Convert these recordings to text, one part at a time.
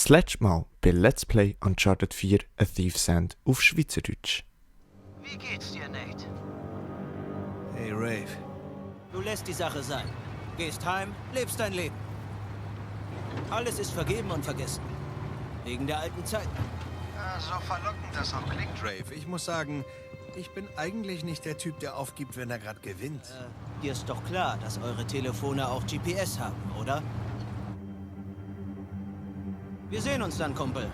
Das letzte Mal bei Let's Play Uncharted 4 A Thief's End auf Schweizerdeutsch. Wie geht's dir, Nate? Hey, Rave. Du lässt die Sache sein. Gehst heim, lebst dein Leben. Alles ist vergeben und vergessen. Wegen der alten Zeiten. Ja, so verlockend das auch klingt, Rave. Ich muss sagen, ich bin eigentlich nicht der Typ, der aufgibt, wenn er gerade gewinnt. Dir ist doch klar, dass eure Telefone auch GPS haben, oder? Wir sehen uns dann, Kumpel.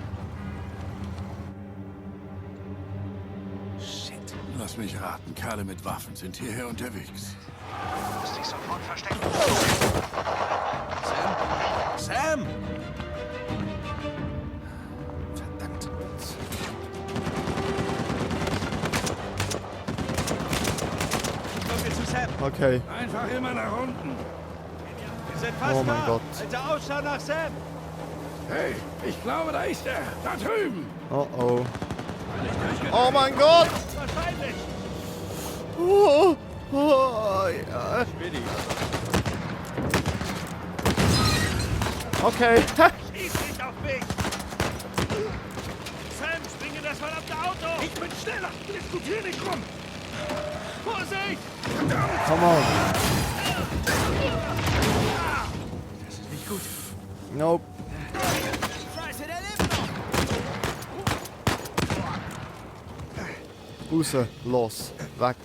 Shit. Lass mich raten, Kerle mit Waffen sind hierher unterwegs. Du musst dich sofort verstecken. Sam! Verdammt. Kommen wir zu Sam. Okay. Einfach immer nach unten. Wir sind fast Oh mein da. Gott. Halte Ausschau nach Sam. Hey, ich glaube, da ist er. Da drüben. Oh oh. Oh mein Gott! Wahrscheinlich. Oh, oh, ja. Okay. Schieß nicht auf mich. Sam, spring in das verdammte Auto. Ich bin schneller. Diskutier nicht rum. Vorsicht. Come on. Das ist nicht gut. Nope. Scheiße, der lebt noch! Raus. Los. Weg.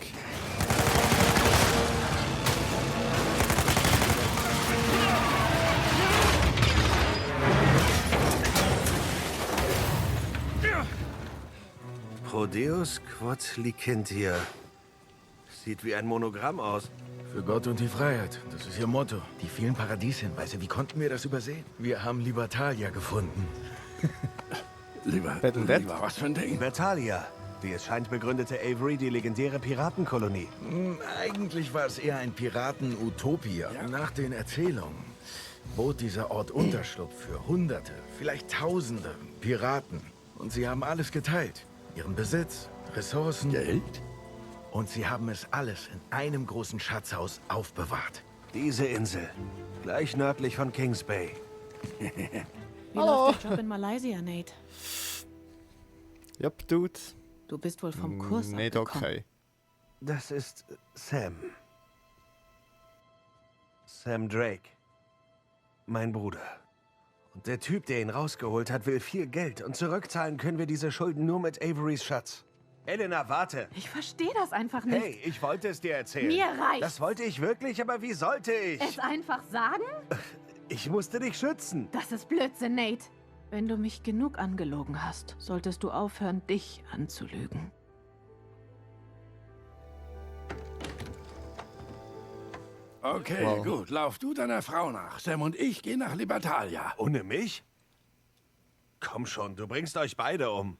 Prodeus quod licentia. Sieht wie ein Monogramm aus. Für Gott und die Freiheit. Das ist ihr Motto. Die vielen Paradieshinweise. Wie konnten wir das übersehen? Wir haben Libertalia gefunden. Lieber, Bett und Bett? was für ein Ding? Bertalia. Wie es scheint, begründete Avery die legendäre Piratenkolonie. Eigentlich war es eher ein Piraten-Utopia. Nach den Erzählungen bot dieser Ort Unterschlupf für Hunderte, vielleicht Tausende Piraten. Und sie haben alles geteilt. Ihren Besitz, Ressourcen. Geld? Und sie haben es alles in einem großen Schatzhaus aufbewahrt. Diese Insel, gleich nördlich von Kings Bay. Wie läuft der Job in Malaysia, Nate? Yep, Dude. Du bist wohl vom Kurs Nicht abgekommen. okay. Das ist Sam. Sam Drake. Mein Bruder. Und der Typ, der ihn rausgeholt hat, will viel Geld. Und zurückzahlen können wir diese Schulden nur mit Averys Schatz. Elena, warte. Ich verstehe das einfach nicht. Hey, ich wollte es dir erzählen. Mir reicht's. Das wollte ich wirklich, aber wie sollte ich? Es einfach sagen? Ich musste dich schützen. Das ist Blödsinn, Nate. Wenn du mich genug angelogen hast, solltest du aufhören, dich anzulügen. Okay, Wow. gut. Lauf du deiner Frau nach. Sam und ich gehen nach Libertalia. Ohne mich? Komm schon, du bringst euch beide um.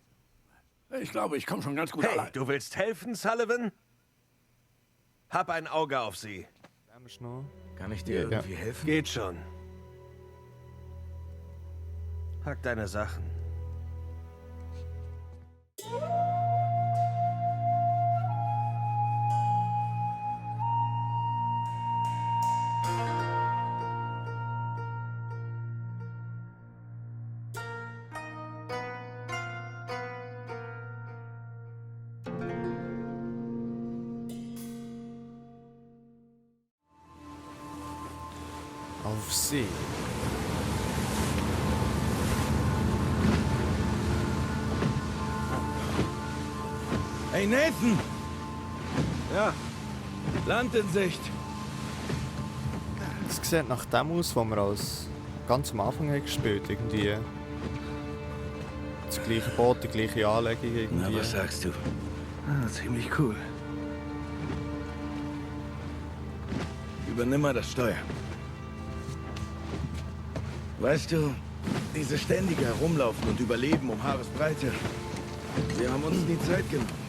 Ich glaube, ich komme schon ganz gut Hey, allein. du willst helfen, Sullivan? Hab ein Auge auf sie. Kann ich dir irgendwie helfen? Geht schon. Pack deine Sachen. Auf See. Hey, Nathan! Ja, Land in Sicht! Das sieht nach dem aus, was wir als ganz am Anfang haben gespielt irgendwie. Das gleiche Boot, die gleiche Anlegung Na, irgendwie. was sagst du? ziemlich cool. Übernimm mal das Steuer. Weißt du, diese ständige Herumlaufen und Überleben um Haaresbreite, wir haben uns nie Zeit genommen.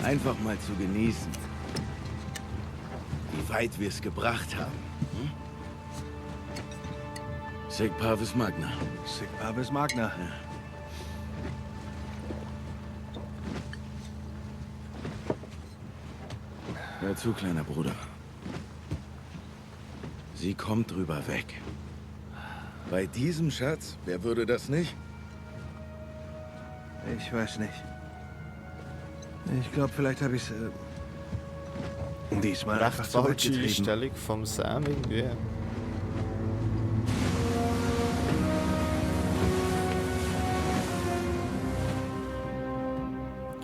Einfach mal zu genießen. Wie weit wir es gebracht haben. Hm? Sic Parvis Magna. Sic Parvis Magna. Hör zu, kleiner Bruder. Sie kommt drüber weg. Bei diesem Schatz, wer würde das nicht? Ich weiß nicht. Ich glaube, vielleicht habe ich es diesmal Recht einfach falsche zurückgetrieben. Einstellung vom Sam irgendwie.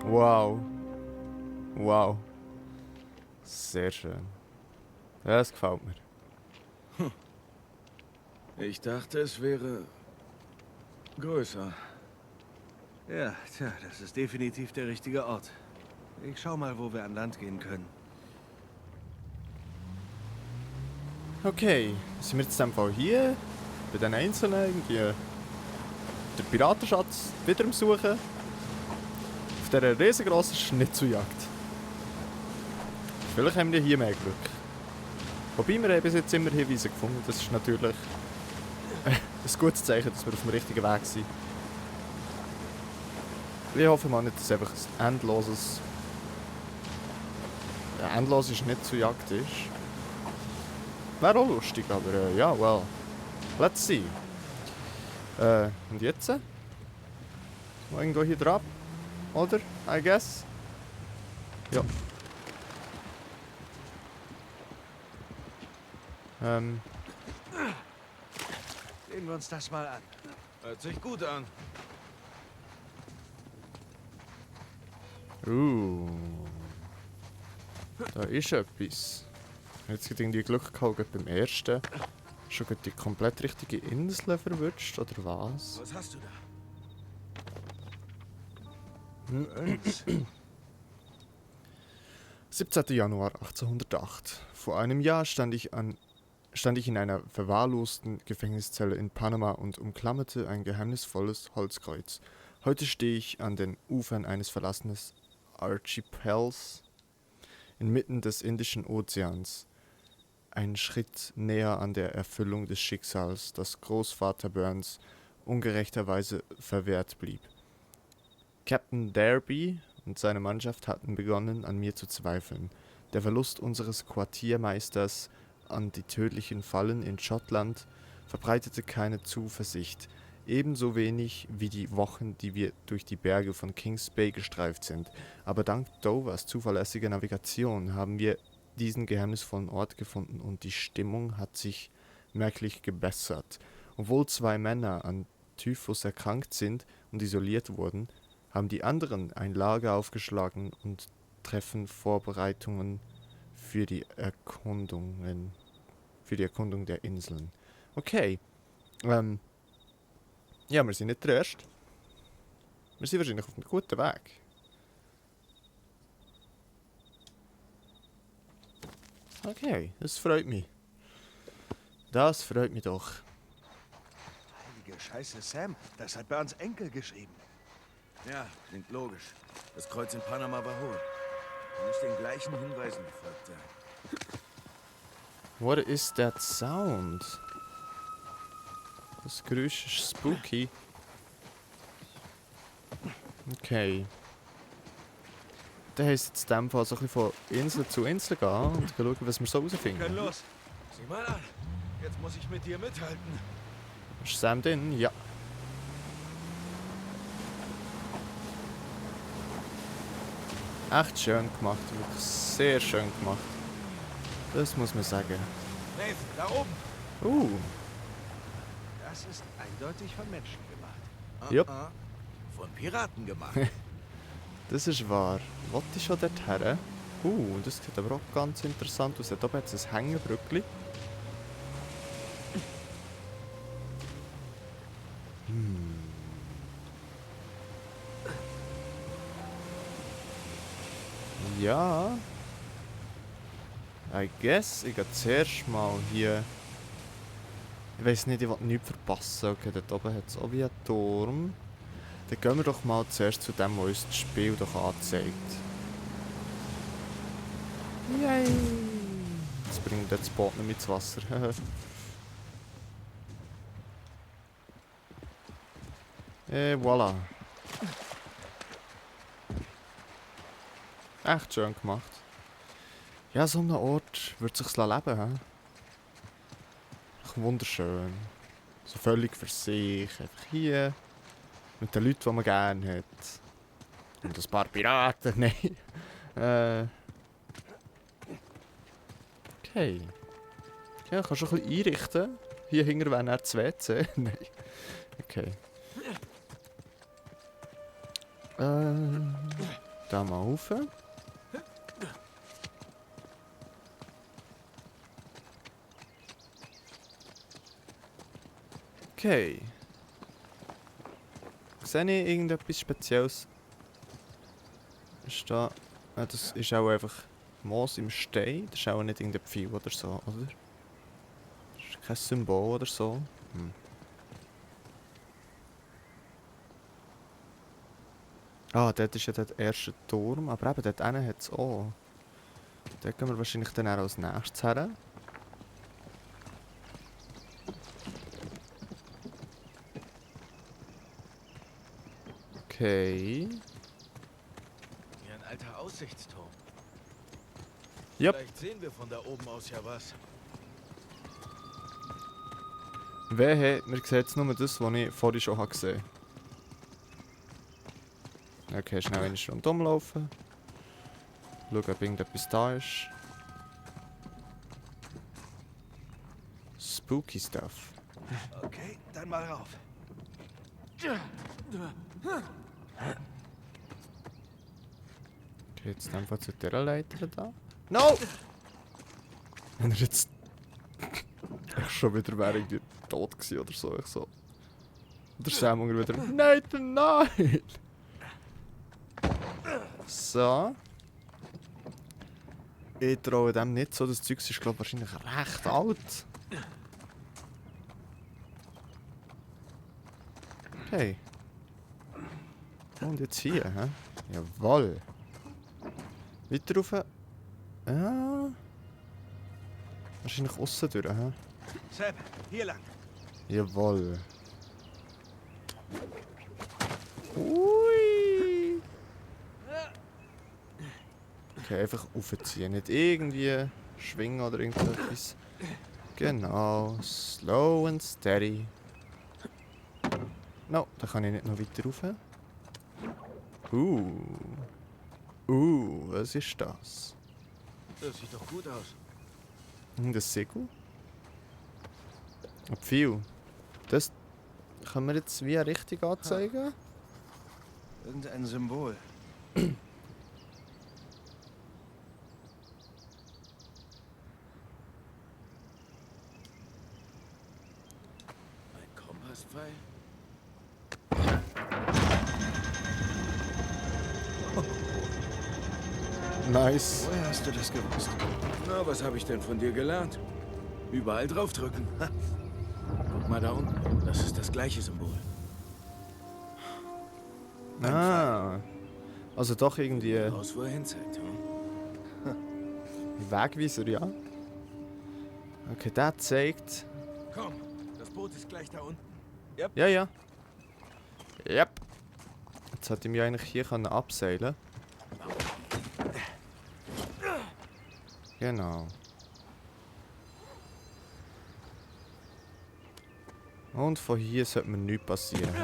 Wow. Wow. Sehr schön. Ja, das gefällt mir. Ich dachte, es wäre größer. Ja, tja, das ist definitiv der richtige Ort. Ich schau mal, wo wir an Land gehen können. Okay, sind wir jetzt in dem Fall hier, bei den Einzelnen irgendwie den Piratenschatz wieder am Suchen. Auf dieser riesengroßen Schnitzeljagd. Vielleicht haben wir hier mehr Glück. Wobei wir haben bis jetzt immer Hinweise gefunden. Das ist natürlich ein gutes Zeichen, dass wir auf dem richtigen Weg sind. Ich hoffe mal nicht, dass es einfach ein endloses... Ja, endlose Schnitzeljagd ist. Wäre auch lustig, aber ja, well. Let's see. Und jetzt? Irgendwo hier drauf? Oder? I guess? Ja. Sehen wir uns das mal an. Hört sich gut an. Da ist etwas. Jetzt hat irgendwie Glück gehabt gerade beim ersten. Schon gerade die komplett richtige Insel verwünscht, oder was? Was hast du da? 17. Januar 1808. Vor einem Jahr stand ich in einer verwahrlosten Gefängniszelle in Panama und umklammerte ein geheimnisvolles Holzkreuz. Heute stehe ich an den Ufern eines verlassenen Archipels inmitten des Indischen Ozeans. Ein Schritt näher an der Erfüllung des Schicksals, das Großvater Burns ungerechterweise verwehrt blieb. Captain Derby und seine Mannschaft hatten begonnen, an mir zu zweifeln. Der Verlust unseres Quartiermeisters an die tödlichen Fallen in Schottland verbreitete keine Zuversicht, ebenso wenig wie die Wochen, die wir durch die Berge von Kings Bay gestreift sind. Aber dank Dovers zuverlässiger Navigation haben wir diesen geheimnisvollen Ort gefunden und die Stimmung hat sich merklich gebessert. Obwohl 2 Männer an Typhus erkrankt sind und isoliert wurden, haben die anderen ein Lager aufgeschlagen und treffen Vorbereitungen für die Erkundung der Inseln. Okay. Ja, wir sind nicht der Erste. Wir sind wahrscheinlich auf einem guten Weg. Okay, das freut mich. Das freut mich doch. Heilige Scheiße, Sam. Das hat Burns Enkel geschrieben. Ja, klingt logisch. Das Kreuz in Panama war hohl. Er muss den gleichen Hinweisen gefolgt sein. What is that sound? Das Geräusch ist spooky. Okay. Dann heisst jetzt in dem Fall so ein bisschen von Insel zu Insel gehen und schauen, was wir so Können herausfinden. los. Sieh mal an. Jetzt muss ich mit dir mithalten. Ist Sam drin? Ja. Echt schön gemacht, wirklich sehr schön gemacht. Das muss man sagen. Nathan, da oben. Das ist eindeutig von Menschen gemacht. Jupp. Von Piraten gemacht. Das ist wahr. Wollte ich schon dorthin? Das sieht aber auch ganz interessant aus. Da oben hat es ein Hängebrückli. Ja. I guess, ich gehe zuerst mal hier. Ich weiß nicht, ich will nichts verpassen. Okay, dort oben hat es auch wie einen Turm. Dann gehen wir doch mal zuerst zu dem, was uns das Spiel doch anzeigt. Yay! Jetzt bringt das Boot nicht mit ins Wasser. Voilà. Echt schön gemacht. Ja, so einem Ort wird es sich leben. He? Wunderschön. So völlig für sich. Einfach hier. Mit den Leuten, die man gerne hat. Und ein paar Piraten. Nein. Okay. Ja, kannst du ein bisschen einrichten. Hier hinten wäre dann das WC. Nein. Okay. Da mal rauf. Okay. Sehe ich irgendetwas Spezielles? Ist da... Ah, das ist auch einfach Moos im Stein. Das ist auch nicht irgendein Pfeil oder so, oder? Das ist kein Symbol oder so. Ah, dort ist ja der erste Turm, aber eben dort hinten hat es auch. Dort gehen wir wahrscheinlich dann auch als nächstes her. Okay. Wie ein alter Aussichtsturm. Yep. Vielleicht sehen wir von da oben aus ja was. Wehe, wir sehen jetzt nur das, was ich vorhin schon gesehen habe. Okay, schnell eine rundum laufen. Schauen, ob irgendetwas da ist. Spooky Stuff. Okay, dann mal rauf. Okay, jetzt einfach zu dieser Leiter da. No! Wenn er jetzt... ich schon wieder wäre irgendwie tot gewesen oder so. Ich so... Oder Sam wieder... Nein, nein! So. Ich traue dem nicht so. Das Zeug ist, glaube ich, wahrscheinlich recht alt. Okay. Und jetzt hier, hä? Jawohl. Weiter rauf. Ja. Wahrscheinlich aussen durch, hä? Seb, hier lang. Jawohl. Ui. Okay, einfach aufziehen. Nicht irgendwie schwingen oder irgendetwas. Genau. Slow and steady. No, da kann ich nicht noch weiter rauf. Was ist das? Das sieht doch gut aus. Das Segel? Ein Pfeil. Das können wir jetzt wie richtig anzeigen? Irgendein Symbol. Ein Kompasspfeil? Nice. Woher hast du das gewusst? Na, was habe ich denn von dir gelernt? Überall draufdrücken. Guck mal da unten. Das ist das gleiche Symbol. Ah. Also doch irgendwie Aus, wo er hinzeigt, hm? Wegweiser, ja. Okay, der zeigt. Komm, das Boot ist gleich da unten. Ja, ja. Yep. Jetzt hätte ich mich eigentlich hier abseilen. Genau. Und von hier sollte mir nichts passieren.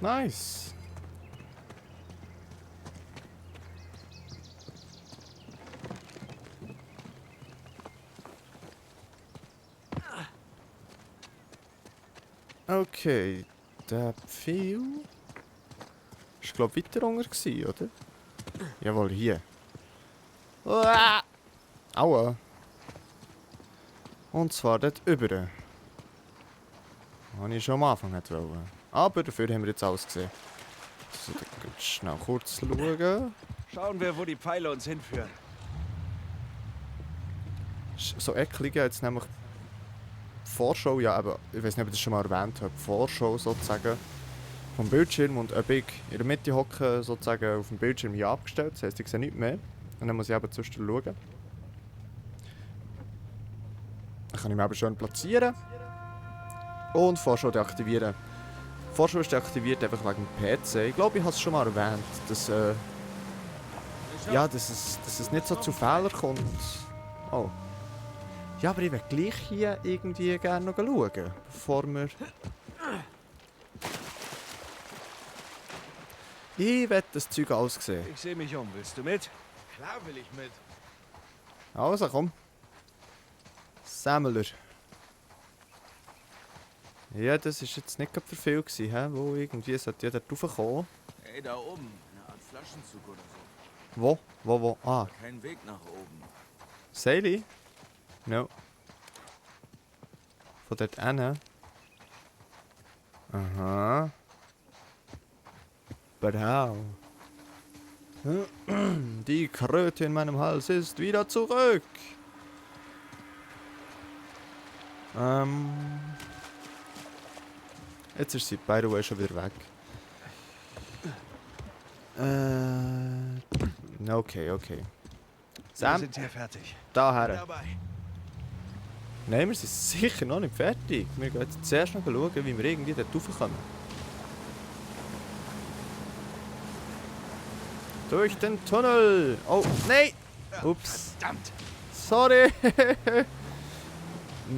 Nice. Okay, der Pfeil ist glaube ich weiter unten gewesen, oder? Jawohl, hier. Uah! Aua. Und zwar dort über. Habe ich schon am Anfang nicht wollen. Aber dafür haben wir jetzt alles gesehen. So, dann ganz schnell kurz schauen. Schauen wir, wo die Pfeile uns hinführen. So eklig jetzt nämlich Vorschau, ja, aber ich weiß nicht, ob ich das schon mal erwähnt habe. Vorschau sozusagen vom Bildschirm und ob ich in der Mitte hocke, sozusagen auf dem Bildschirm hier abgestellt. Das heisst, ich sehe nichts mehr. Und dann muss ich eben zwischendurch schauen. Dann kann ich mich eben schön platzieren. Und Vorschau deaktivieren. Vorschau ist deaktiviert einfach wegen dem PC. Ich glaube, ich habe es schon mal erwähnt, dass Ja, dass es nicht so zu Fehlern kommt. Oh. Ja, aber ich will gleich hier irgendwie gerne noch schauen, bevor wir... Ich will das Zeug aussehen. Ich sehe mich um. Willst du mit? Klar will ich mit. Also komm. Sammler. Ja, das ist jetzt nicht gerade für viel gewesen, he? Wo irgendwie sollte ja da raufkommen. Ey, da oben. Eine Art Flaschenzug oder so. Wo? Ah, Kein Weg nach oben. Seili? No. Von dort hin. Aha. But how? Die Kröte in meinem Hals ist wieder zurück. Jetzt ist sie, by the way, schon wieder weg. Okay. Wir Sam, sind hier fertig. daher. Dabei. Nein, wir sind sicher noch nicht fertig. Wir gehen jetzt zuerst noch schauen, wie wir irgendwie dort raufkommen. Durch den Tunnel! Oh, nein! Ups. Verdammt. Sorry!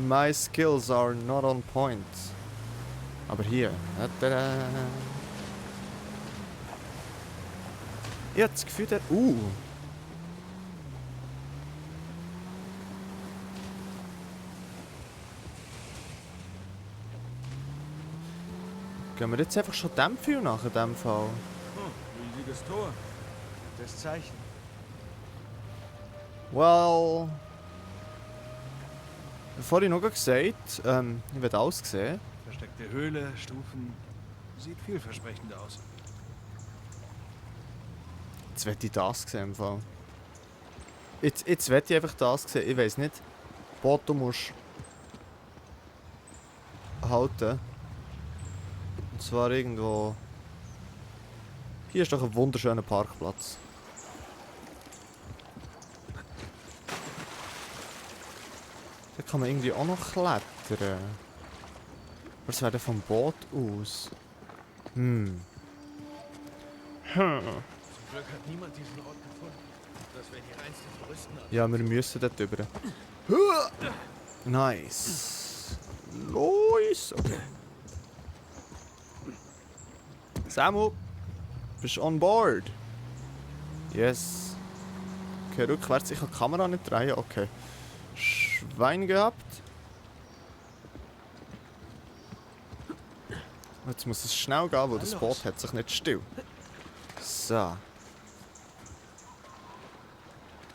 My skills are not on point. Aber hier. Tada. Ich habe das Gefühl, der... Gehen wir jetzt einfach schon dem Gefühl nach, in dem Fall? Riesiges Tor. Das Zeichen. Well... Vorhin noch gesagt, ich werde alles sehen. Versteckte Höhle, Stufen. Sieht vielversprechend aus. Jetzt werde ich das sehen im Fall. Jetzt werde ich einfach das sehen. Ich weiß nicht. Boto musst halten. Und zwar irgendwo. Hier ist doch ein wunderschöner Parkplatz. Da kann man irgendwie auch noch klettern. Was wäre denn vom Boot aus? Zum Glück hat niemand diesen Ort gefunden. Das wäre die reinste Touristenart. Ja, wir müssen dort drüber. Nice. Nice. Okay. Samu, bist du on board? Yes. Okay, rückwärts. Ich kann die Kamera nicht drehen. Okay. Schwein gehabt. Jetzt muss es schnell gehen, weil das Boot hat sich nicht still. So.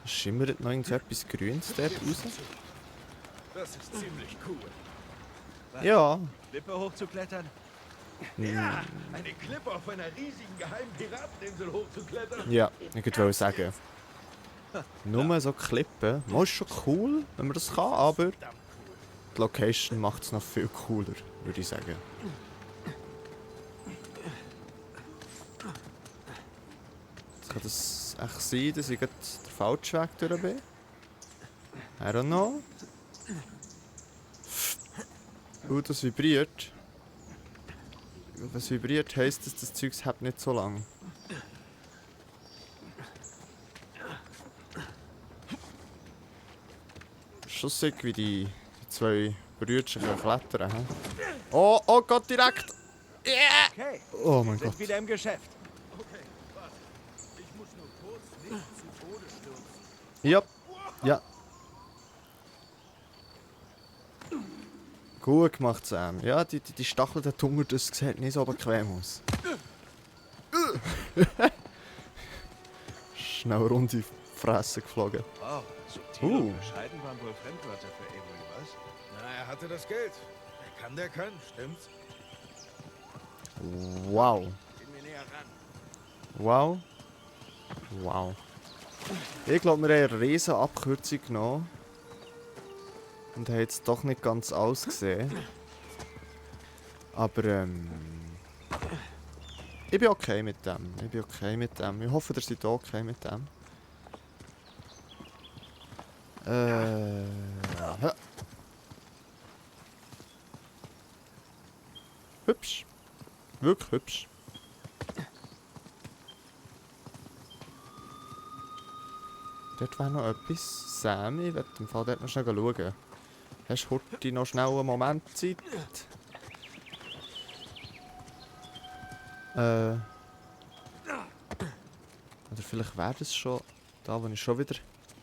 Schimmert noch irgendetwas Grünes dort raus? Das ist ziemlich cool. Ja. Klippe hochzuklettern? Ja, eine Klippe auf einer riesigen geheimen Pirateninsel hochzuklettern. Ja, ich wollte sagen. Nur so Klippen. Das ist schon cool, wenn man das kann, aber die Location macht es noch viel cooler, würde ich sagen. Jetzt kann das echt sein, dass ich gerade den falschen Weg durch bin? I don't know. Das vibriert. Was vibriert heisst, dass das Zeug hat nicht so lang. Schon sick, wie die zwei Brüder klettern. He? Oh Gott, direkt! Yeah! Okay. Oh mein Sind Gott. wieder im Geschäft. Okay, warte. Ich muss nur kurz nicht zu Tode stürzen. Ja. Ja. Gut gemacht, Sam. Ja, die Stacheln der Tunger, das sieht nicht so bequem aus. Schnell rund in die Fresse geflogen. Wow, subtil Uh. und bescheiden waren wohl Fremdwörter für Avery, was? Na, er hatte das Geld. Der kann, stimmt's? Wow. Gehen wir näher ran. Wow. Wow. Ich glaube, wir haben eine riesen Abkürzung genommen. Und haben jetzt doch nicht ganz alles gesehen. Aber ich bin okay mit dem. Ich hoffe, ihr seid okay mit dem. Ja. Hübsch. Wirklich hübsch. Dort wäre noch etwas. Sam, ich werde im Fall dort noch schnell schauen. Hast du heute noch schnell einen Moment Zeit? Oder vielleicht wäre das schon da, wo ich schon wieder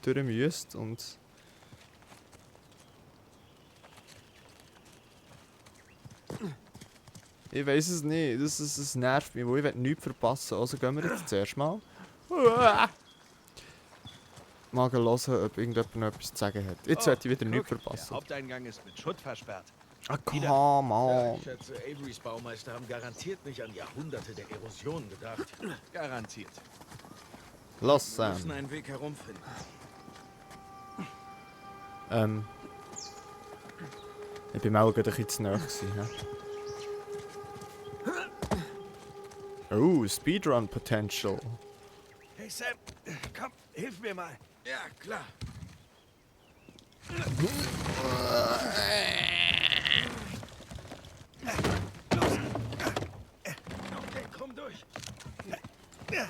durch müsste und... Ich weiß es nicht, das nervt mich, weil ich will nichts verpassen. Also gehen wir jetzt zuerst mal. Mal hören, ob irgendjemand noch etwas zu sagen hat. Jetzt sollte ich wieder nichts Der verpassen. Haupteingang ist mit Schutt versperrt. Ah, come Ja, on. ich schätze, Averys Baumeister haben garantiert nicht an Jahrhunderte der Erosion gedacht. Garantiert. Los, Wir müssen Sam. einen Weg herumfinden. Ich bin mir auch gerade ein bisschen zu nahe gewesen, hä? Oh, Speedrun Potential. Hey Sam, komm, hilf mir mal. Ja, klar. Okay, komm durch. Ja,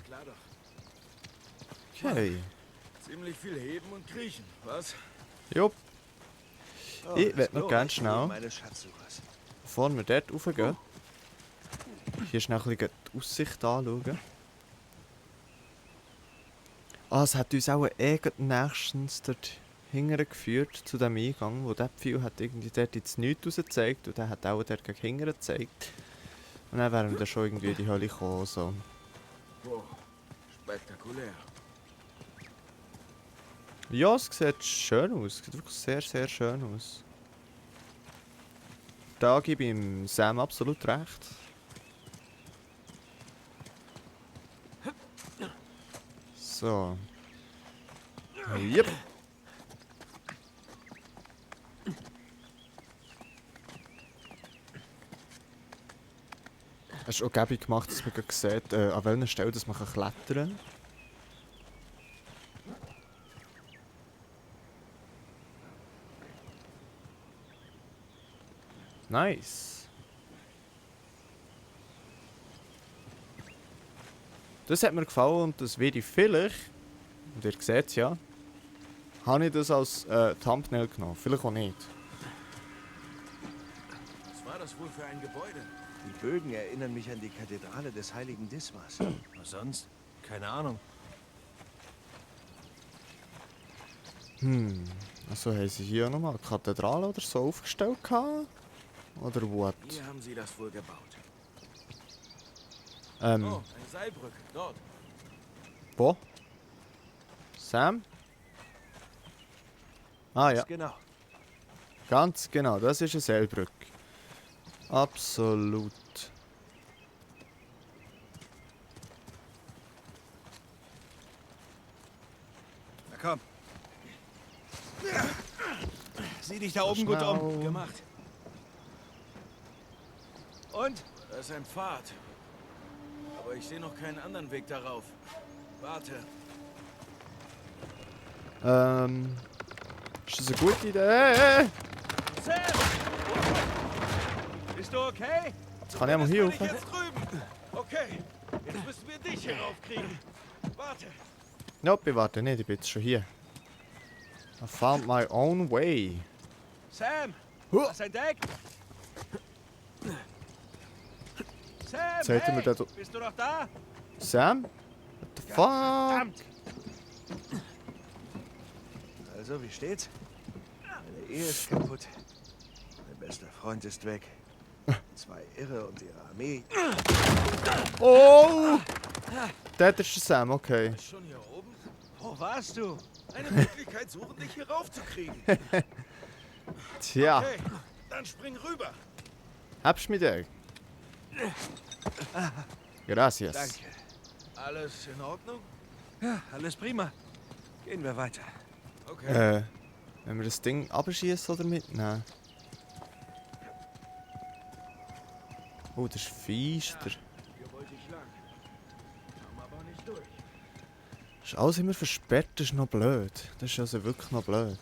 klar doch. Okay. Ziemlich viel heben und kriechen, was? Jupp. Oh, Ich das werd noch Klo ganz ist schnell. meines Schatzsuchers. Bevor wir dort raufgehen, hier schnell ein bisschen die Aussicht anschauen. Ah, es hat uns auch nächstens dort hingern geführt, zu dem Eingang, wo der Pfeil hat irgendwie dort jetzt nichts rausgezeigt und der hat auch dort gegen hingern gezeigt. Und dann wären wir dann schon irgendwie in die Hölle gekommen, so. Wow, spektakulär. Ja, es sieht schön aus. Es sieht wirklich sehr, sehr schön aus. Da gebe ich ihm Sam absolut recht. So. Yep. Es ist auch gäbig gemacht, dass man gerade sieht, an welcher Stelle dass man klettern kann. Nice. Das hat mir gefallen und das werde ich vielleicht, und ihr seht es ja, habe ich das als Thumbnail genommen. Vielleicht auch nicht. Was war das wohl für ein Gebäude? Die Bögen erinnern mich an die Kathedrale des heiligen Dismas. Was sonst? Keine Ahnung. Also haben sie hier nochmal eine Kathedrale oder so aufgestellt gehabt? Oder what? Hier haben sie das wohl gebaut. Oh, Ähm, eine Seilbrücke, dort. wo? Sam? Ah ja, Genau. ganz genau, das ist eine Seilbrücke. Absolut. Na komm. Sieh dich da oben gut um. Schnell. Gemacht. Und? Da ist ein Pfad. Aber ich sehe noch keinen anderen Weg darauf. Warte. Ist das eine gute Idee? Hey! Sam! Bist du okay? Jetzt kann ich mal hier rauf. Jetzt drüben. Okay, jetzt müssen wir dich hier raufkriegen. Warte. Nope, ich warte nicht, ich bin jetzt schon hier. I found my own way. Sam! Huh. Hast du entdeckt? Sam, Seid ihr hey, mir da so- bist du noch da? Sam? What the fuck? Verdammt! Also, wie steht's? Meine Ehe ist kaputt. Mein bester Freund ist weg. 2 Irre und ihre Armee. Oh! Dort ist der Sam, okay. Schon hier oben? Wo warst du? Eine Möglichkeit suchen, dich hier raufzukriegen. Tja, Okay, dann spring rüber. habst du mich da? Gracias. Danke. Alles in Ordnung? Ja, alles prima. Gehen wir weiter. Okay. Wenn wir das Ding abschießen oder mitnehmen? Oh, das ist feister. Hier wollte ich lang. Kam aber nicht durch. Ist alles immer versperrt, das ist noch blöd. Das ist also wirklich noch blöd.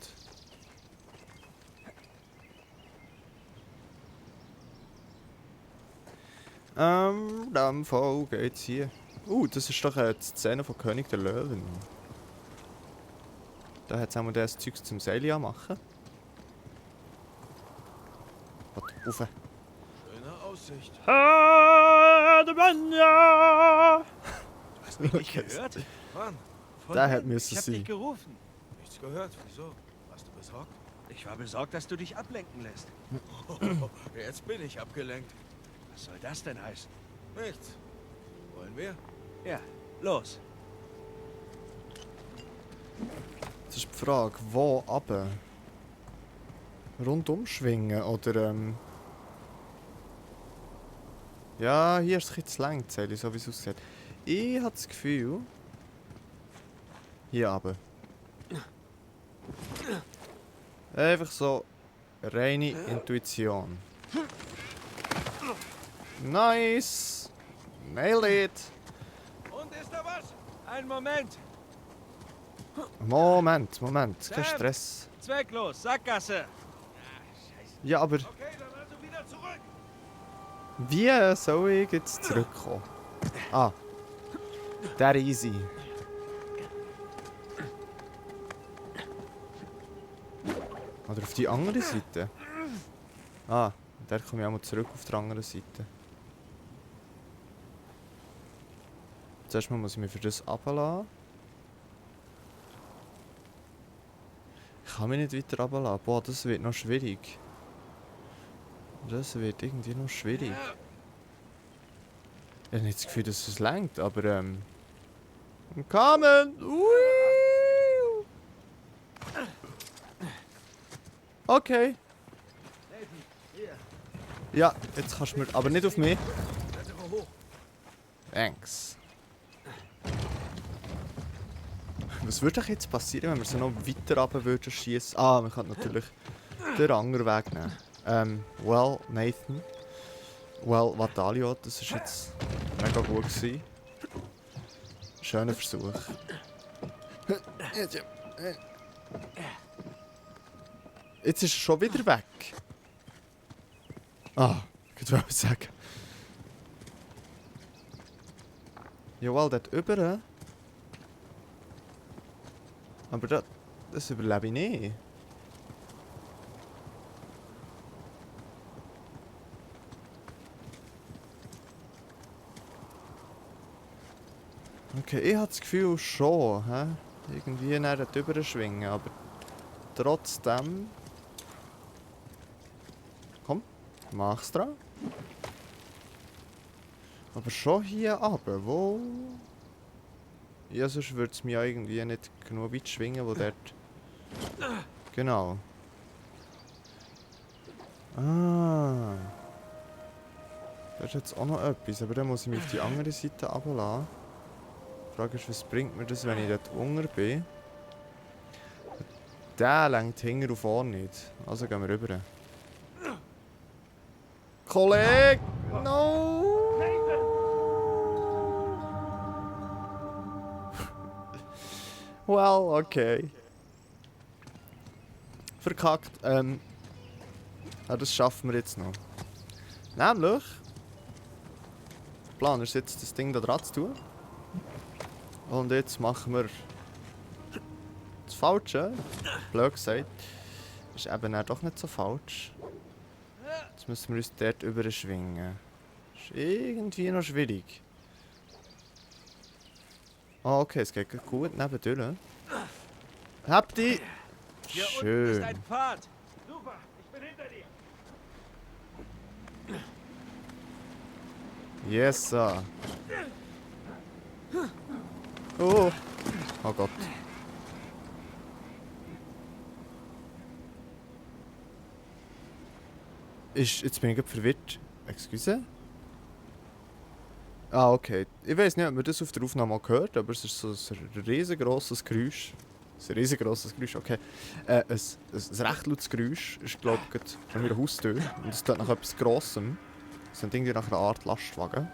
Dann Fall geht's hier. Das ist doch die Szene von König der Löwen. Da hat es auch mal das Zeug zum Seil machen. Warte, rauf. Schöne Aussicht. Du hast mich nicht gehört? Mann, Der hat Ich müssen hab dich sein. gerufen. nichts gehört. Wieso? Warst du besorgt? Ich war besorgt, dass du dich ablenken lässt. Jetzt bin ich abgelenkt. Was soll das denn heißen? Nichts. Wollen wir? Ja, los. Das ist die Frage, wo runter? Rundum schwingen oder Ja, hier ist es ein bisschen zu lang, Zähle, so wie es aussieht. Ich habe das Gefühl... Hier runter. Einfach so reine Intuition. Nice! Nailed it! Und ist da was? Einen Moment. Moment, kein Sam! Stress. Zwecklos, Sackgasse. Ja, aber Okay, dann also wieder zurück. wie soll ich jetzt zurückkommen? Ah. Der easy. Oder auf die andere Seite? Ah, der komme ich auch mal zurück auf die andere Seite. Zuerst mal muss ich mich für das runterlassen. Ich kann mich nicht weiter runterlassen. Boah, das wird noch schwierig. Das wird irgendwie noch schwierig. Ich habe nicht das Gefühl, dass es reicht, aber I'm coming! Ui! Okay. Ja, jetzt kannst du mir... Aber nicht auf mich. Thanks. Was würde jetzt passieren, wenn wir so noch weiter runter würden schießen? Ah, man kann natürlich den anderen Weg nehmen. Well, Nathan. Well, Vatalio, das ist jetzt mega gut gewesen. Schöner Versuch. Jetzt ist er schon wieder weg. Ah, ich wollte sagen. Jawohl, dort über. Aber das überlebe ich nicht. Okay, ich habe das Gefühl schon, hä? Irgendwie näher drüber schwingen, aber trotzdem... Komm, mach's dran. Aber schon hier runter, wo... Ja, sonst würde es mich ja irgendwie nicht genug weit schwingen, wo dort... Genau. Ah. Da ist jetzt auch noch etwas, aber dann muss ich mich auf die andere Seite runterlassen. Die Frage ist, was bringt mir das, wenn ich dort unten bin? Der lenkt hinten und vorne nicht. Also gehen wir rüber. Kollege! No! Well, okay. Verkackt. Ja, das schaffen wir jetzt noch. Nämlich... Der Plan ist jetzt, das Ding da dran zu tun. Und jetzt machen wir... Das Falsche. Blöd gesagt. Ist eben auch doch nicht so falsch. Jetzt müssen wir uns dort überschwingen. Ist irgendwie noch schwierig. Ah, okay, es geht gut nebendurch. Habt ihr... Hier unten ist Schön. ein Pfad. Super, ich bin hinter dir. Yes, sir. Oh. Oh Gott. Jetzt bin ich gerade verwirrt. Excuse? Ah, okay. Ich weiß nicht, ob man das auf der Aufnahme auch gehört, aber es ist so ein riesengroßes Geräusch. Ein riesengroßes Geräusch, okay. Ein recht lautes Geräusch ist, glaube ich, gerade von meiner Haustür. Und es tut nach etwas Grossem. Es sind irgendwie nach einer Art Lastwagen.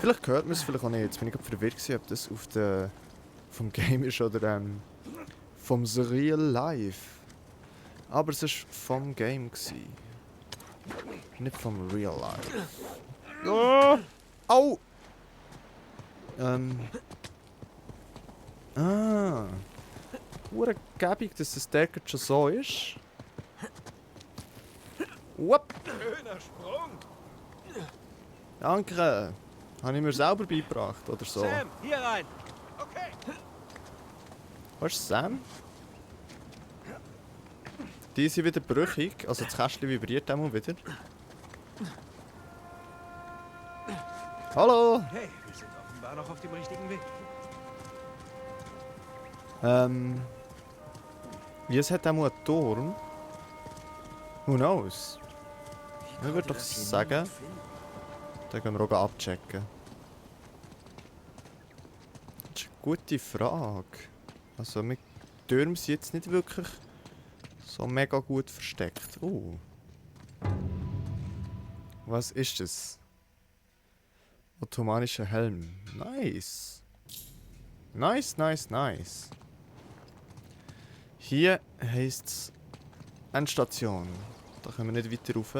Vielleicht hört man es, vielleicht auch nicht. Jetzt bin ich gerade verwirrt gewesen, ob das auf der... vom Game ist oder vom Surreal Life. Aber es war vom Game gewesen. Nicht vom Real Life. Oh! Au! Ah. Hure gäbig, dass das der gerade schon so ist. Wupp. Schöner Sprung. Danke. Habe ich mir selber beigebracht, oder so. Sam, hier rein. Okay. Was ist Sam? Die sind wieder brüchig, also das Kästchen vibriert einmal wieder. Hallo! Hey, wir sind offenbar noch auf dem richtigen Weg. Es hat einmal einen Turm. Who knows? Ich würde doch sagen, da gehen wir auch abchecken. Das ist eine gute Frage. Also, mit Türmen sind jetzt nicht wirklich so mega gut versteckt. Was ist das? Ottomanischer Helm. Nice. Nice. Hier heisst es Endstation. Da können wir nicht weiter rauf.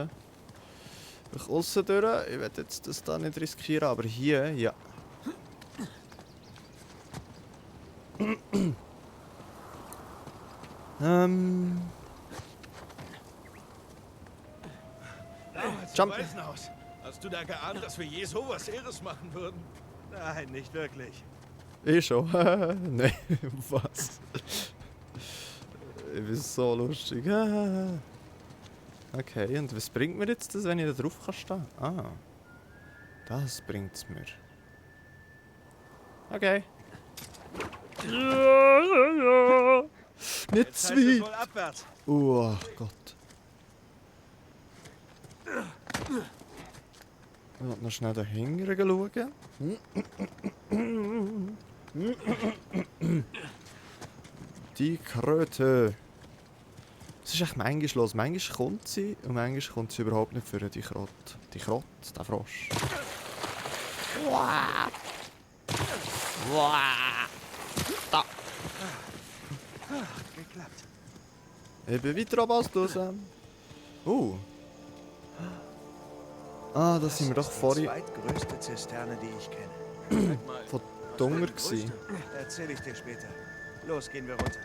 Durch aussen durch. Ich werde jetzt das da nicht riskieren, aber hier, ja. Jump. Waisenhaus. Hast du da geahnt, dass wir je sowas Irres machen würden? Nein, nicht wirklich. Ich schon. Nein, was? Ich bin so lustig. Okay, und was bringt mir jetzt das, wenn ich da drauf kann stehen? Ah. Das bringt's mir. Okay. Nicht Jetzt zu heißt es weit. wohl abwärts. Oh Gott. Ich will noch schnell dahinter schauen. Die Kröte. Es ist echt manchmal los. Manchmal kommt sie und manchmal kommt sie überhaupt nicht für die Kröte. Die Kröte, der Frosch. Da. Geklappt. Ich bin weiter oben als du, Sam. Ah, das sind wir doch ist die vorhin zweitgrößte Zisterne, die ich kenne. von Dunger gewesen. Erzähl ich dir später. Los, gehen wir runter.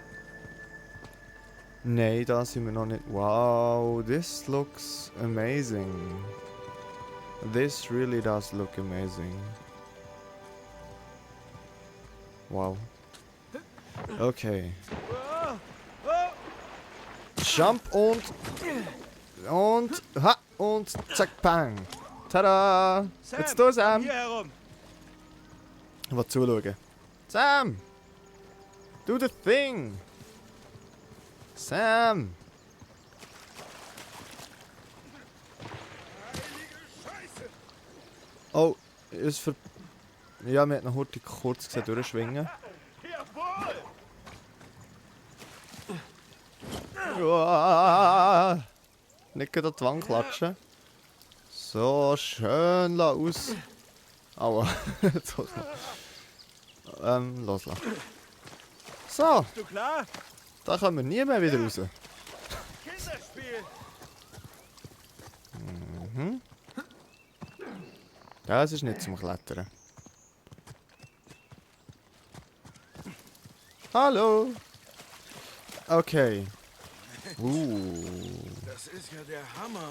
Nein, da sind wir noch nicht. Wow, this looks amazing. This really does look amazing. Wow. Okay. Jump und ha und zack bang. Tada! Jetzt du, Sam. Hier herum. Ich will zuschauen. Sam! Do the thing! Sam! Oh, ist für. Ja, wir haben noch heute kurz gesehen durchschwingen. Uah. Nicht gerade an die Wand klatschen. So schön aus. Aua. Loslassen. So, Bist du klar? da kommen wir nie mehr wieder raus. Kinderspiel. Das ist nicht zum Klettern. Hallo. Okay. Das ist ja der Hammer.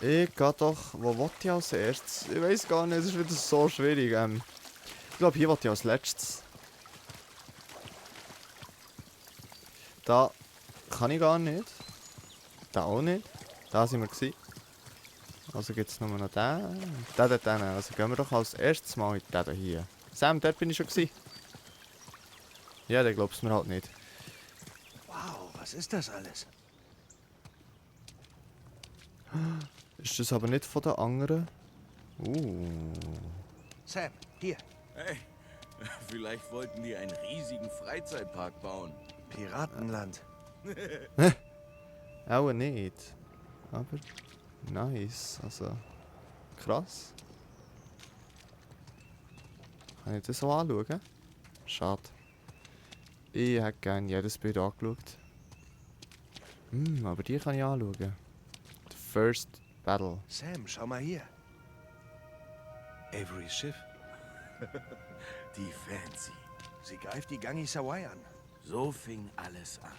Ich gehe doch. Wo will ich als erstes? Ich weiß gar nicht, es ist wieder so schwierig. Ich glaube, hier will ich als letztes. Da kann ich gar nicht. Da auch nicht. Da sind wir gewesen. Also gibt es nur noch den. Den dort. Also gehen wir doch als erstes mal in den hier. Sam, dort bin ich schon gewesen. Ja, der glaubst mir halt nicht. Wow, was ist das alles? Ist das aber nicht von den anderen? Sam, hier. Hey, vielleicht wollten die einen riesigen Freizeitpark bauen. Piratenland. Auch nicht. Aber nice. Also krass. Kann ich das so anschauen? Schade. Ich hätte gerne jedes Bild angeschaut. Aber die kann ich anschauen. The First Battle. Sam, schau mal hier. Averys Schiff. Die Fancy. Sie greift die Gangi Sawai an. So fing alles an.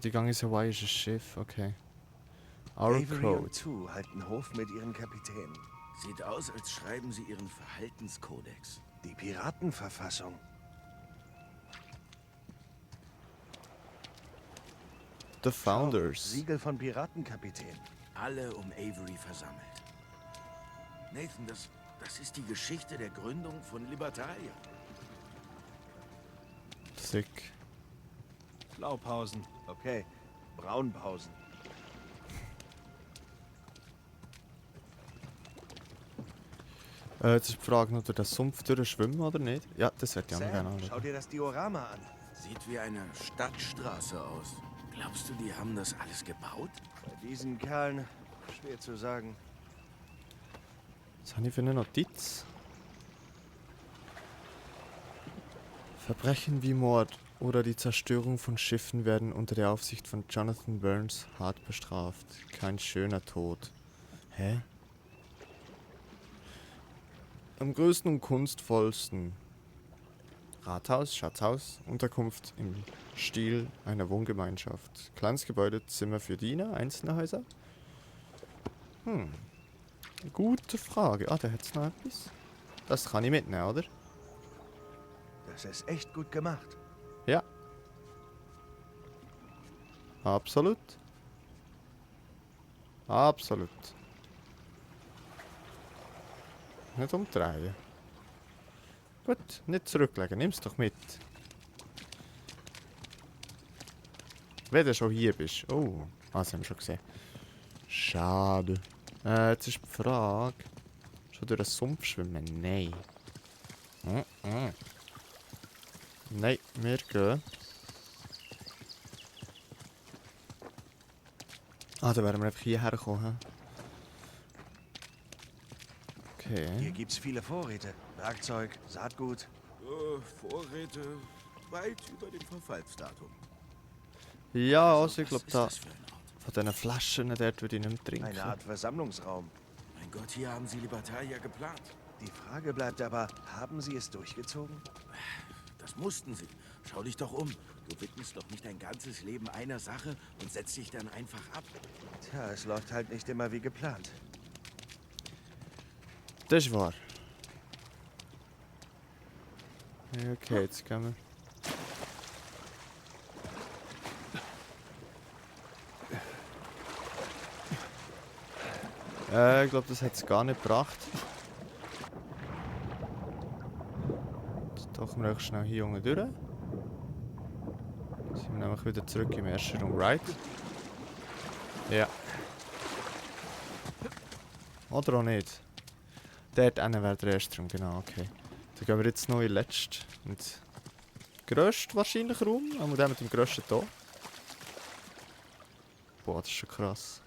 Die Gang ist Hawaii ist ein Schiff, okay. Our Avery Code. und Sue halten Hof mit ihren Kapitänen. Sieht aus, als schreiben sie ihren Verhaltenskodex. Die Piratenverfassung. The Founders. Siegel von Piratenkapitän. Alle um Avery versammelt. Nathan, das ist die Geschichte der Gründung von Libertalia. Sick. Blaupausen. Okay. Braunpausen. Jetzt ist die Frage, ob wir den Sumpf durchschwimmen oder nicht. Ja, das wird ja noch gerne Sam, schau anschauen. dir das Diorama an. Sieht wie eine Stadtstraße aus. Glaubst du, die haben das alles gebaut? Bei diesen Kerlen schwer zu sagen. Was habe ich für eine Notiz? Verbrechen wie Mord oder die Zerstörung von Schiffen werden unter der Aufsicht von Jonathan Burns hart bestraft. Kein schöner Tod. Hä? Am größten und kunstvollsten Rathaus, Schatzhaus, Unterkunft im Stil einer Wohngemeinschaft. Kleines Gebäude, Zimmer für Diener, einzelne Häuser. Gute Frage. Ah, da hätte es noch etwas. Das kann ich mitnehmen, oder? Das ist echt gut gemacht. Ja. Absolut. Absolut. Nicht umdrehen. Gut, nicht zurücklegen, nimm's doch mit. Wenn du schon hier bist. Oh, das haben wir schon gesehen. Schade. Jetzt ist die Frage. Schon durch den Sumpf schwimmen? Nein. Nein, wir gehen. Ah, da wären wir einfach hierher gekommen. Hier Okay. gibt's viele Vorräte. Werkzeug, Saatgut. Vorräte weit über dem Verfallsdatum. Ja, also ich Was glaube, ist da das für ein Ort? von diesen Flaschen dort würde ich nicht mehr trinken. Eine Art Versammlungsraum. Mein Gott, hier haben sie Libertalia geplant. Die Frage bleibt aber, haben sie es durchgezogen? Das mussten sie. Schau dich doch um. Du widmest doch nicht dein ganzes Leben einer Sache und setzt dich dann einfach ab. Tja, es läuft halt nicht immer wie geplant. Das ist wahr. Ja, okay, jetzt gehen wir. Ich glaube, das hat es gar nicht gebracht. Jetzt tauchen wir auch schnell hier unten durch. Sind wir nämlich wieder zurück im ersten Raum, right? Ja. Oder auch nicht. Dort hinten wäre der erste Raum, genau, okay. Dann gehen wir jetzt noch in den letzten und grössten wahrscheinlich Raum, aber der mit dem grössten hier. Boah, das ist schon krass.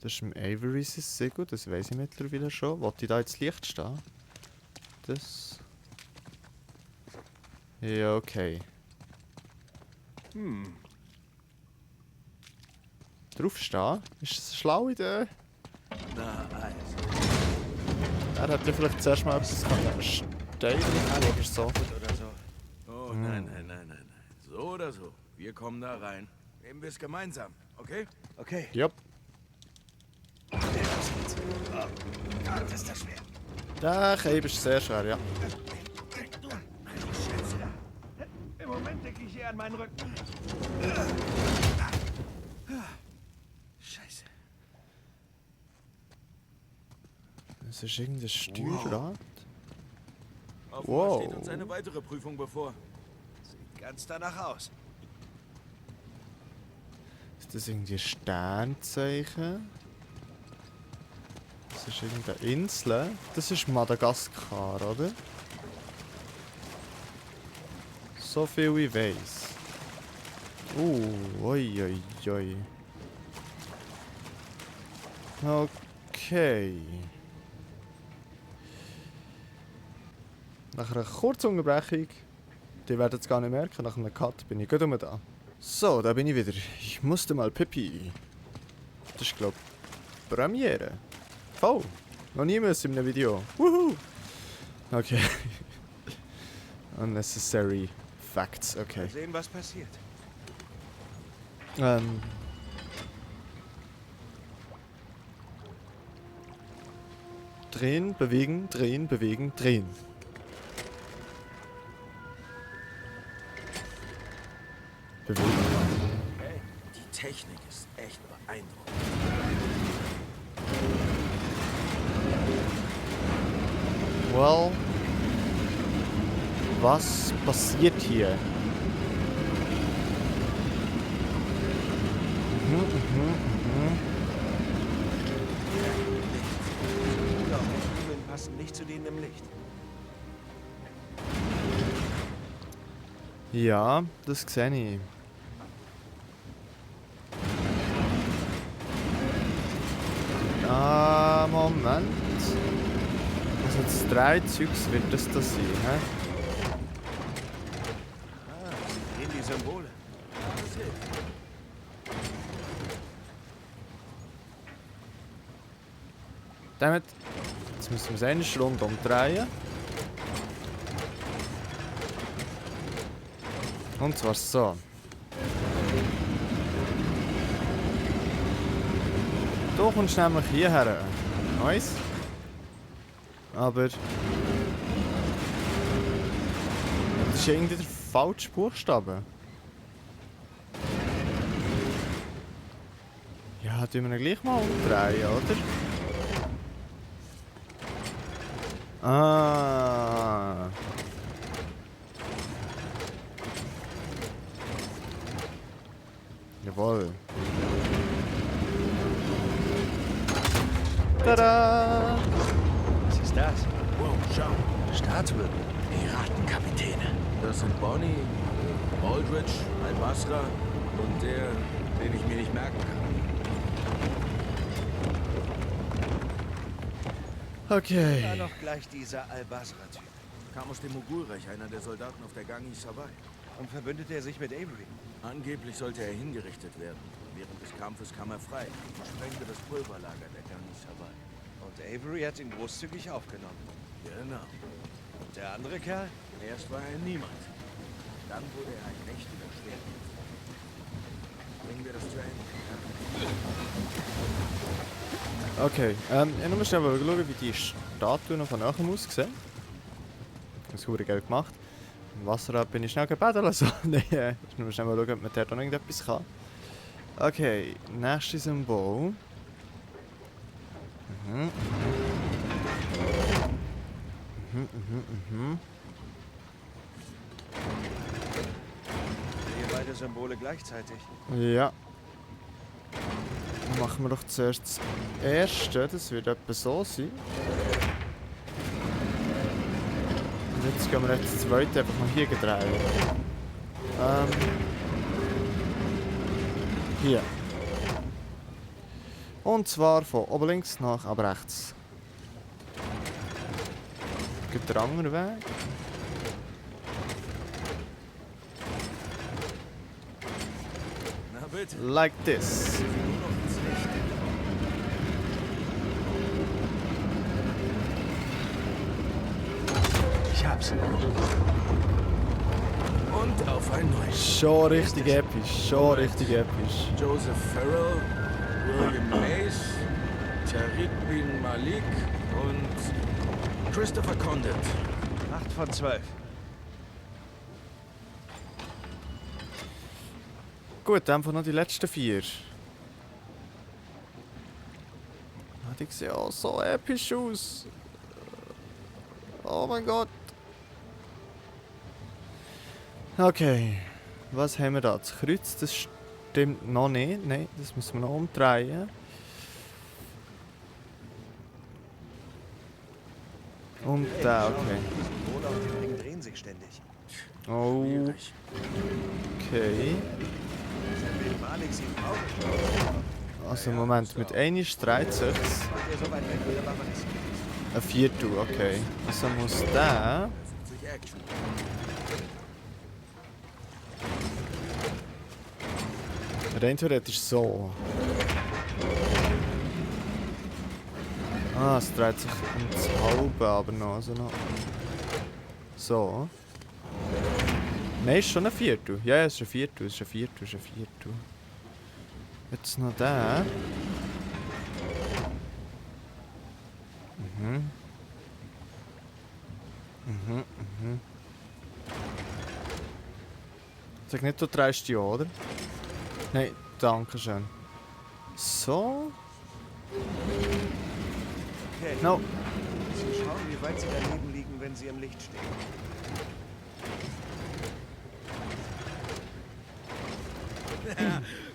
Das ist im Avery's Segel, das weiß ich mittlerweile schon. Wollte ich da jetzt Licht stehen? Das. Ja, okay. Draufstehen? Ist das eine schlaue Idee? Na also. Er hat ja vielleicht zuerst mal etwas Stein oder so. Oder so. Oh, nein. So oder so. Wir kommen da rein. Nehmen wir es gemeinsam, okay? Okay. Jupp. Los geht's. Oh Gott, ist das schwer. Der Cape ist sehr schwer, ja. Im Moment denke ich eher an meinen Rücken. Scheiße. Das ist irgendein Steuerrad. Offenbar Wow. steht uns eine weitere Prüfung bevor. Sieht ganz danach aus. Ist das irgendwie ein Sternzeichen? Das ist irgendeine Insel. Das ist Madagaskar, oder? So viel ich weiß. Oi. Okay. nach einer kurzen Unterbrechung, die werdet es gar nicht merken, nach einem Cut bin ich gut da. So, da bin ich wieder. Ich musste mal Pipi. Das ist, glaube ich, Premiere. Oh, noch niemals in einem Video. Woohoo! Okay. Unnecessary Facts, okay. Mal sehen, was passiert. Drehen, bewegen, drehen, bewegen, drehen. Bewegen. Die Technik ist echt beeindruckend. Well, was passiert hier? Ja, die Kugeln passen nicht zu denen im Licht. Ja, das sehe ich. Ah, Moment. Also das Dreizeugs wird das da sein, hä? Ah, sie sehen die Symbole. Das hilft. Damit. Jetzt müssen wir es eine Runde umdrehen. Und zwar so. Du kommst nämlich hierher. Nice. Aber... Das ist irgendwie der falsche Buchstabe. Ja, tun wir ihn gleich mal umdrehen, oder? Ah. Jawohl. Tada! Was ist das? Wow, schau. Statuen. Piratenkapitäne. Das sind Bonnie, Aldrich, Al-Basra und der, den ich mir nicht merken kann. Okay. Da noch gleich dieser Al-Basra-Typ. Kam aus dem Mogulreich, einer der Soldaten auf der Gangi Sawai. Und verbündete er sich mit Avery. Angeblich sollte er hingerichtet werden. Während des Kampfes kam er frei und sprengte das Pulverlager der Gangi Sawai. Und Avery hat ihn großzügig aufgenommen. Genau. Und der andere Kerl? Erst war er niemand. Dann wurde er ein mächtiger Schwertkämpfer. Bringen wir das zu Ende. Ja? Okay, ich muss schnell schauen, wie die Statuen von nachher aussehen. Das ist geil gemacht. Im Wasser bin ich schnell gebeten, also nein, ich muss schnell schauen, ob man dort noch irgendetwas kann. Okay, nächstes Symbol. Hier beide Symbole gleichzeitig. Ja. Dann machen wir doch zuerst das erste, das wird etwa so sein. Und jetzt gehen wir jetzt das zweite einfach mal hier drehen. Hier. Und zwar von oben links nach ab rechts. Geht der andere Weg? Na bitte. Like this. Nur noch ins Licht. Ich hab's. Und auf ein neues. Schon richtig episch, schon richtig episch. Joseph Farrell, William Mace, Tariq bin Malik und Christopher Condit. 8 von 12. Gut, einfach noch die letzten 4. Die sehen auch so episch aus. Oh mein Gott. Okay, was haben wir da? Das Kreuz, das stimmt noch nicht. Nein, das müssen wir noch umdrehen. Und da, okay. Die Symbole auf dem Ring drehen sich ständig. Oh, Schwierig. okay. Will Malik sie brauchen. Also Moment, mit einem dreht sich's. Wollt ihr so weit weg mit der Beweis? Ein Viertel, okay. Also muss der Action. Rein theoretisch so. Ah, es dreht sich ums Halbe, aber noch. Also noch. So. Nein, ist schon ein Viertel. Ja, es ist ein Viertel, es ist ein Viertel, es ist ein Viertel. Jetzt noch der. Mhm. Mhm, mhm. Sag nicht, du drehst die, oder? Nein, danke schön. So. Okay. No. Sie schauen, wie weit sie daneben liegen, wenn sie im Licht stehen.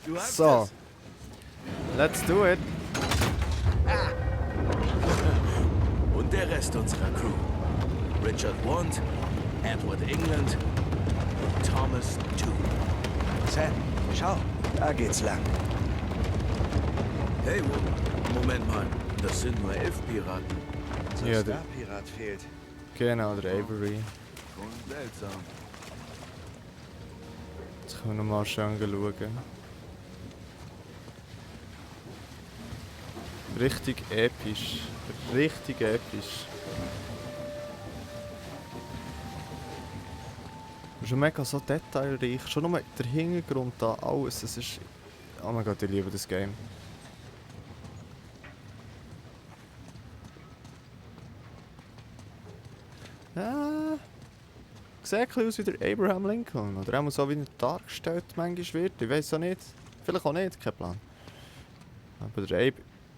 Du hast So. es. Let's do it. Und der Rest unserer Crew. Richard Wand, Edward England und Thomas Tew. Sam, schau, da geht's lang. Hey, Moment mal. Das sind nur 11 Piraten. Unser Ja, der- Starpirat fehlt. Genau, der Avery. Schon seltsam. Jetzt können wir noch mal schön schauen. Richtig episch. Richtig episch. Schon mega so detailreich. Schon nur der Hintergrund da, alles. Es ist. Oh mein Gott, ich liebe das Game. Ja. Sieht ein bisschen aus wie der Abraham Lincoln. Oder auch so wie er dargestellt manchmal wird. Ich weiß auch nicht. Vielleicht auch nicht, kein Plan. Aber der Abe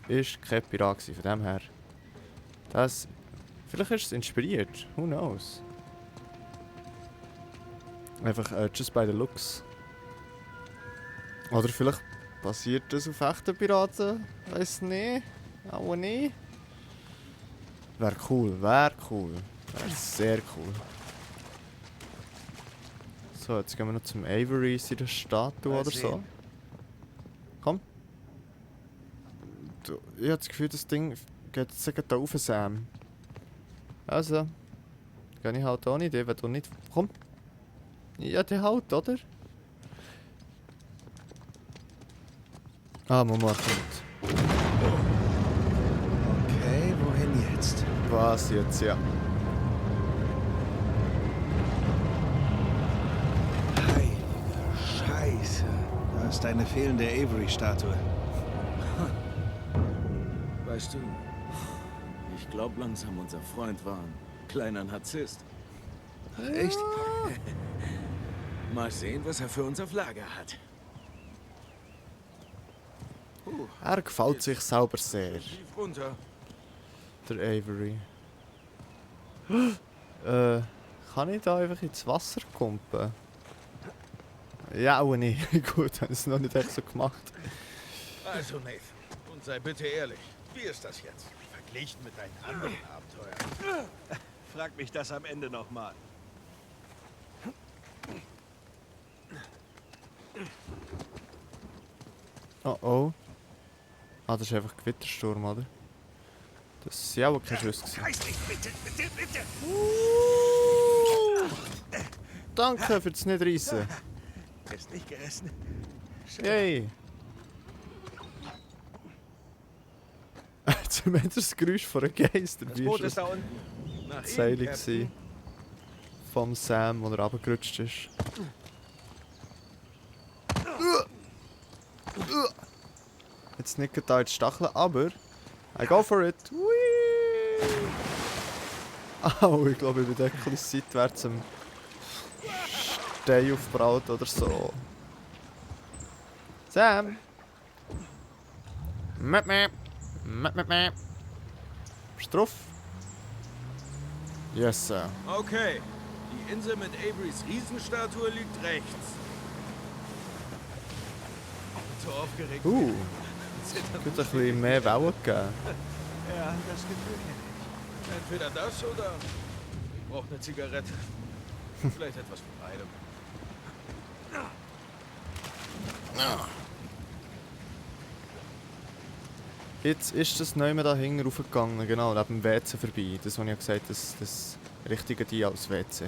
ist kein Pirat gewesen, von dem her. Das. Vielleicht ist es inspiriert. Who knows? Einfach just by the looks. Oder vielleicht basiert das auf echten Piraten? Weiß nicht. Auch nicht. Wäre cool, wäre cool. Wäre sehr cool. So, jetzt gehen wir noch zum Avery in der Statue Mal oder so. sehen. Komm. Du, ich habe das Gefühl, das Ding geht jetzt da rauf, Sam. Also. Kann ich halt auch nicht, wenn du nicht. Komm. Ja, der halt, oder? Ah, Mama kommt. Okay, wohin jetzt? Was jetzt, ja. Heilige Scheiße. Da ist eine fehlende Avery-Statue. Weißt du, ich glaube langsam unser Freund war ein kleiner Narzisst. Echt? Mal sehen, was er für uns auf Lager hat. Er gefällt sich selber sehr, Tief runter. der Avery. Kann ich da einfach ins Wasser kumpen? Ja, auch nicht. Gut, haben es noch nicht echt so gemacht. Also, Nathan, und sei bitte ehrlich. Wie ist das jetzt? Verglichen mit deinen anderen Abenteuern. Frag mich das am Ende nochmal. Oh oh. Ah, das ist einfach Gewittersturm, oder? Das sind auch keine Schüsse gewesen. Reiß dich bitte, bitte, bitte! Danke für das Nicht-Reissen. Ist nicht gerissen. Yay! Zumindest das Geräusch von einem Geist. Das Boot ist da unten. Nach ihm, Seilig Captain. vom Sam, wo er runtergerutscht ist. Jetzt nicht da die Stacheln, aber I go for it. Whee! Au, ich glaube, ich bin etwas seitwärts am Stein aufgebraut oder so. Sam! Mäp, mäp. Mäp, mäp, mäp. Bist du drauf? Yes, sir. Okay, die Insel mit Averys Riesenstatue liegt rechts. So aufgeregt. Es könnte ein bisschen mehr Wellen geben. Ja, das Gefühl kenne ich. Entweder das oder ich brauche eine Zigarette. Vielleicht etwas von beidem. Jetzt ist das neu da hinten raufgegangen, genau, neben dem WC vorbei. Das, was ich ja gesagt habe, das richtige die als WC.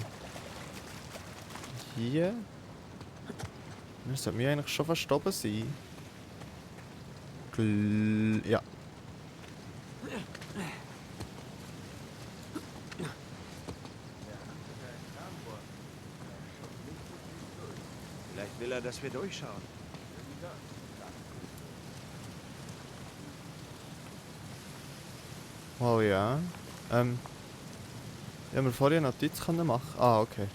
Hier. Das sollte mir eigentlich schon fast oben sein. Ja. Vielleicht will er, dass wir durchschauen. Oh ja. Ja, wir vorher eine Notiz können machen. Ah, okay.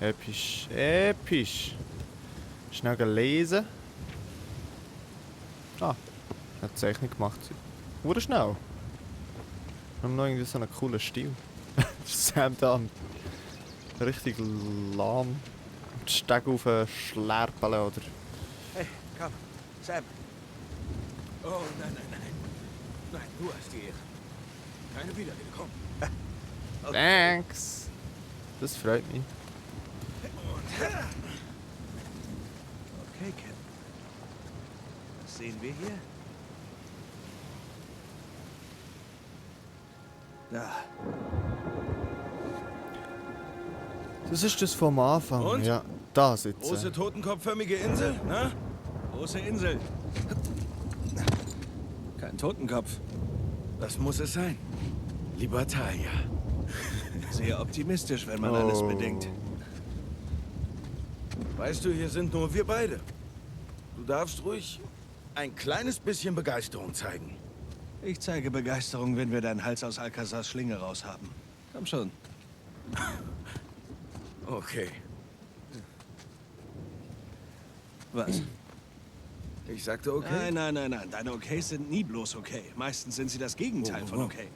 Episch. Episch. Schnell gelesen. Ah, eine Zeichnung gemacht. Wurde schnell. Wir haben noch irgendwie so einen coolen Stil. Sam da richtig lahm die Stege auf schlerpen oder. Hey, komm. Sam. Oh, nein, nein, nein. Nein, du hast die Ehre. Keine wiedergekommen. Thanks. Das freut mich. Okay, Captain. Was sehen wir hier? Da. Das ist das vom Anfang. Und? Ja, da sitzen. Große totenkopfförmige Insel, ne? Große Insel. Kein Totenkopf. Das muss es sein. Libertalia. Sehr optimistisch, wenn man alles bedenkt. Weißt du, hier sind nur wir beide. Du darfst ruhig ein kleines bisschen Begeisterung zeigen. Ich zeige Begeisterung, wenn wir deinen Hals aus Alcazars Schlinge raus haben. Komm schon. Okay. Was? Ich sagte okay. Nein, nein, nein, nein. Deine Okays sind nie bloß okay. Meistens sind sie das Gegenteil von okay.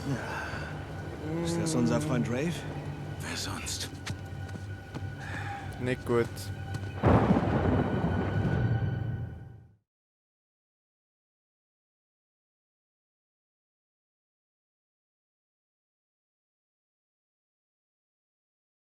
Ja. Ist das unser Freund Rafe? Wer sonst? Nicht gut.